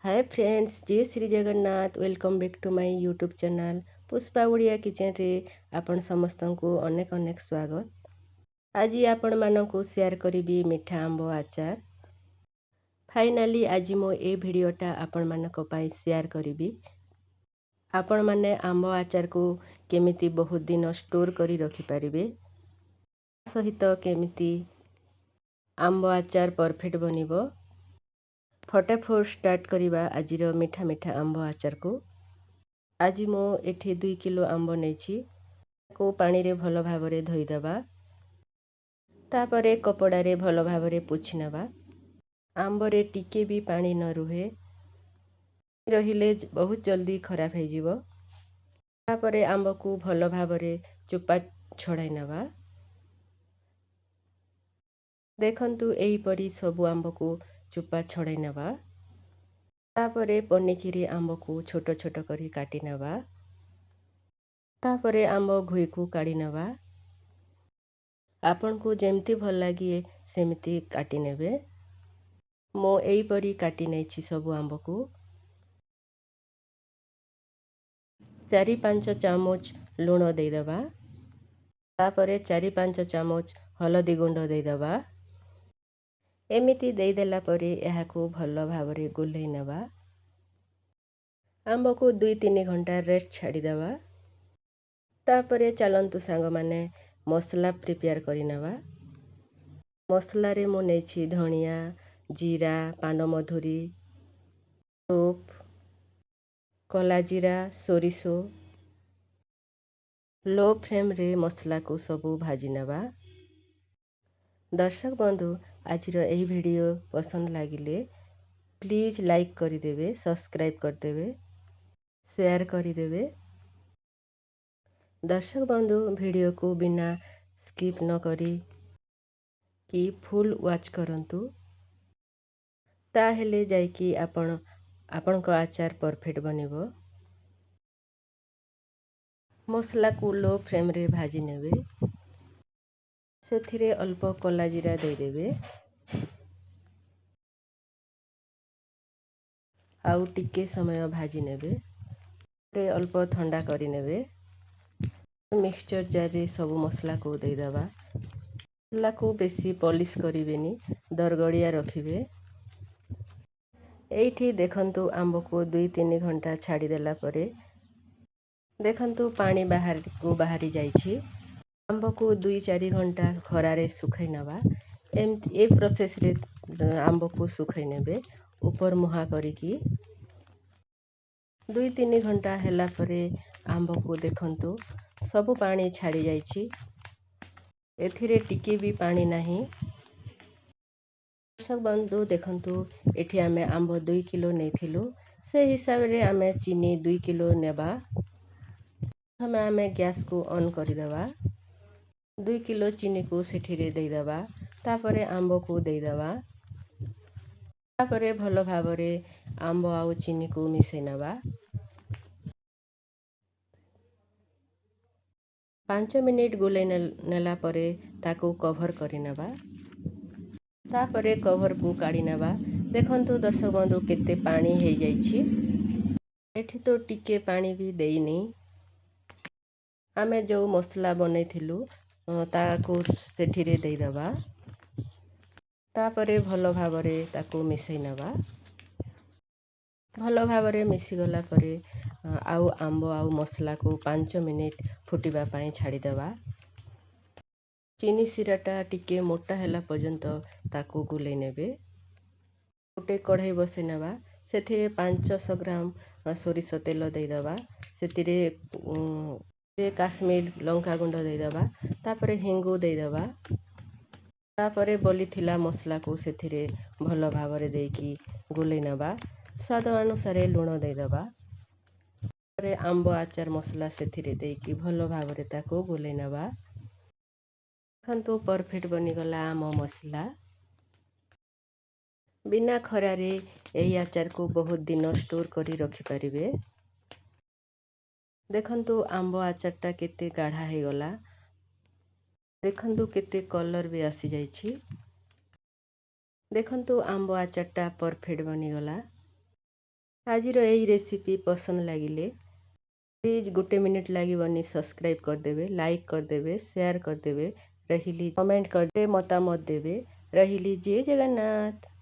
ହାଏ friends, ଜୟ Shri Jagannath. Welcome back to my YouTube channel Pushpa Odia କିଚେନ୍ରେ ଆପଣ ସମସ୍ତଙ୍କୁ ଅନେକ ଅନେକ ସ୍ୱାଗତ। ଆଜି ଆପଣମାନଙ୍କୁ ସେୟାର କରିବି ମିଠା ଆମ୍ବ ଆଚାର। ଫାଇନାଲି ଆଜି ମୁଁ ଏ ଭିଡ଼ିଓଟା ଆପଣମାନଙ୍କ ପାଇଁ ସେୟାର କରିବି। ଆପଣମାନେ ଆମ୍ବ ଆଚାରକୁ କେମିତି ବହୁତ ଦିନ ଷ୍ଟୋର୍ କରି ରଖିପାରିବେ, ସହିତ କେମିତି ଆମ୍ବ ଆଚାର ପରଫେକ୍ଟ ବନିବ। ଫଟାଫଟ ଷ୍ଟାର୍ଟ କରିବା ଆଜିର ମିଠା ମିଠା ଆମ୍ବ ଆଚାରକୁ। ଆଜି ମୁଁ ଏଠି 2 କିଲୋ ଆମ୍ବ ନେଇଛି। ତାକୁ ପାଣିରେ ଭଲ ଭାବରେ ଧୋଇଦେବା। ତାପରେ କପଡ଼ାରେ ଭଲ ଭାବରେ ପୋଛି ନେବା। ଆମ୍ବରେ ଟିକେ ବି ପାଣି ନ ରୁହେ, ରହିଲେ ବହୁତ ଜଲ୍ଦି ଖରାପ ହେଇଯିବ। ତାପରେ ଆମ୍ବକୁ ଭଲ ଭାବରେ ଚୋପା ଛଡ଼ାଇ ନେବା। ଦେଖନ୍ତୁ, ଏହିପରି ସବୁ ଆମ୍ବକୁ ଚୋପା ଛଡ଼ାଇ ନେବା। ତାପରେ ପନିକିରେ ଆମ୍ବକୁ ଛୋଟ ଛୋଟ କରି କାଟି ନେବା। ତାପରେ ଆମ୍ବ ଘୁଇକୁ କାଢ଼ି ନେବା। ଆପଣଙ୍କୁ ଯେମିତି ଭଲ ଲାଗେ, ସେମିତି କାଟି ନେବେ। ମୁଁ ଏହିପରି କାଟି ନେଇଛି ସବୁ ଆମ୍ବକୁ। 4-5 ଚାମଚ ଲୁଣ ଦେଇଦେବା। ତାପରେ 4-5 ଚାମଚ ହଳଦୀ ଗୁଣ୍ଡ ଦେଇଦେବା। ଏମିତି ଦେଇଦେଲା ପରେ ଏହାକୁ ଭଲ ଭାବରେ ଗୋଲେଇ ନେବା। ଆମ୍ବକୁ 2-3 ଘଣ୍ଟା ରେଷ୍ଟ ଛାଡ଼ିଦେବା। ତାପରେ ଚାଲନ୍ତୁ ସାଙ୍ଗମାନେ, ମସଲା ପ୍ରିପେୟାର କରିନେବା। ମସଲାରେ ମୁଁ ନେଇଛି ଧଣିଆ, ଜିରା, ପାନମଧୁରୀ, ସୋପ, କଲା ଜିରା, ସୋରିଷ। ଲୋ ଫ୍ଲେମ୍ରେ ମସଲାକୁ ସବୁ ଭାଜି ନେବା। ଦର୍ଶକ ବନ୍ଧୁ, ଆଜିର ଏହି ଭିଡ଼ିଓ ପସନ୍ଦ ଲାଗିଲେ ପ୍ଲିଜ୍ ଲାଇକ୍ କରିଦେବେ, ସବସ୍କ୍ରାଇବ୍ କରିଦେବେ, ସେୟାର କରିଦେବେ। ଦର୍ଶକ ବନ୍ଧୁ, ଭିଡ଼ିଓକୁ ବିନା ସ୍କିପ୍ ନ କରି କି ଫୁଲ୍ ୱାଚ୍ କରନ୍ତୁ, ତାହେଲେ ଯାଇକି ଆପଣଙ୍କ ଆଚାର ପରଫେକ୍ଟ ବନିବ। ମସଲାକୁ ଲୋ ଫ୍ଲେମ୍ରେ ଭାଜି ନେବେ। ସେଥିରେ ଅଳ୍ପ କଲା ଜିରା ଦେଇଦେବେ। ଆଉ ଟିକେ ସମୟ ଭାଜି ନେବେ। ଅଳ୍ପ ଥଣ୍ଡା କରିନେବେ। ମିକ୍ସଚର ଜାରରେ ସବୁ ମସଲାକୁ ଦେଇଦେବା। ମସଲାକୁ ବେଶୀ ପଲିସ୍ କରିବେନି, ଦରଗଡ଼ିଆ ରଖିବେ। ଏଇଠି ଦେଖନ୍ତୁ, ଆମ୍ବକୁ 2-3 ଘଣ୍ଟା ଛାଡ଼ିଦେଲା ପରେ ଦେଖନ୍ତୁ, ପାଣି ବାହାରକୁ ବାହାରି ଯାଇଛି। ଆମ୍ବକୁ 2-4 ଘଣ୍ଟା ଖରାରେ ଶୁଖାଇ ନେବା। ଏମିତି ଏ ପ୍ରୋସେସ୍ରେ ଆମ୍ବକୁ ଶୁଖାଇ ନେବେ ଉପର ମୁହାଁ କରିକି। 2-3 ଘଣ୍ଟା ହେଲା ପରେ ଆମ୍ବକୁ ଦେଖନ୍ତୁ, ସବୁ ପାଣି ଛାଡ଼ି ଯାଇଛି। ଏଥିରେ ଟିକେ ବି ପାଣି ନାହିଁ। ଦର୍ଶକ ବନ୍ଧୁ, ଦେଖନ୍ତୁ, ଏଠି ଆମେ ଆମ୍ବ 2 କିଲୋ ନେଇଥିଲୁ, ସେ ହିସାବରେ ଆମେ ଚିନି 2 କିଲୋ ନେବା। ପ୍ରଥମେ ଆମେ ଗ୍ୟାସ୍କୁ ଅନ୍ କରିଦେବା। 2 କିଲୋ ଚିନିକୁ ସେଠିରେ ଦେଇଦେବା। ତାପରେ ଆମ୍ବକୁ ଦେଇଦେବା। ତାପରେ ଭଲ ଭାବରେ ଆମ୍ବ ଆଉ ଚିନିକୁ ମିଶାଇ ନେବା। 5 ମିନିଟ୍ ଗୋଲେଇ ନେଲା ପରେ ତାକୁ କଭର୍ କରିନେବା। ତାପରେ କଭର୍କୁ କାଢ଼ି ନେବା। ଦେଖନ୍ତୁ ଦର୍ଶକ ବନ୍ଧୁ, କେତେ ପାଣି ହେଇଯାଇଛି। ଏଠି ତ ଟିକେ ପାଣି ବି ଦେଇନି। ଆମେ ଯେଉଁ ମସଲା ବନେଇଥିଲୁ, ତାକୁ ସେଥିରେ ଦେଇଦେବା। ତାପରେ ଭଲ ଭାବରେ ତାକୁ ମିଶାଇ ନେବା। ଭଲ ଭାବରେ ମିଶିଗଲା ପରେ ଆଉ ଆମ୍ବ ଆଉ ମସଲାକୁ 5 ମିନିଟ୍ ଫୁଟିବା ପାଇଁ ଛାଡ଼ିଦେବା। ଚିନି ଶିରାଟା ଟିକେ ମୋଟା ହେଲା ପର୍ଯ୍ୟନ୍ତ ତାକୁ ଗୋଲେଇ ନେବେ। ଗୋଟେ କଢ଼େଇ ବସେଇ ନେବା। ସେଥିରେ 500 ଗ୍ରାମ ସୋରିଷ ତେଲ ଦେଇଦେବା। ସେଥିରେ କାଶ୍ମୀର ଲଙ୍କା ଗୁଣ୍ଡ ଦେଇଦେବା। ତାପରେ ହେଙ୍ଗୁ ଦେଇଦେବା। ତାପରେ ବଳିଥିଲା ମସଲାକୁ ସେଥିରେ ଭଲ ଭାବରେ ଦେଇକି ଗୋଲେଇ ନେବା। ସ୍ୱାଦ ଅନୁସାରେ ଲୁଣ ଦେଇଦେବା। ତାପରେ ଆମ୍ବ ଆଚାର ମସଲା ସେଥିରେ ଦେଇକି ଭଲ ଭାବରେ ତାକୁ ଗୋଲେଇ ନେବା। ଦେଖନ୍ତୁ, ପରଫେକ୍ଟ ବନିଗଲା ଆମ ମସଲା। ବିନା ଖରାରେ ଏହି ଆଚାରକୁ ବହୁତ ଦିନ ଷ୍ଟୋର୍ କରି ରଖିପାରିବେ। ଦେଖନ୍ତୁ, ଆମ୍ବ ଆଚାରଟା କେତେ ଗାଢ଼ା ହେଇଗଲା। ଦେଖନ୍ତୁ, କେତେ କଲର୍ ବି ଆସିଯାଇଛି। ଦେଖନ୍ତୁ, ଆମ୍ବ ଆଚାରଟା ପରଫେକ୍ଟ ବନିଗଲା। ଆଜିର ଏହି ରେସିପି ପସନ୍ଦ ଲାଗିଲେ ପ୍ଲିଜ୍ ଗୋଟେ ମିନିଟ୍ ଲାଗିବନି, ସବସ୍କ୍ରାଇବ୍ କରିଦେବେ, ଲାଇକ୍ କରିଦେବେ, ସେୟାର କରିଦେବେ। ରହିଲି, କମେଣ୍ଟ କରିଦେବେ, ମତାମତ ଦେବେ। ରହିଲି, ଜୟ ଜଗନ୍ନାଥ।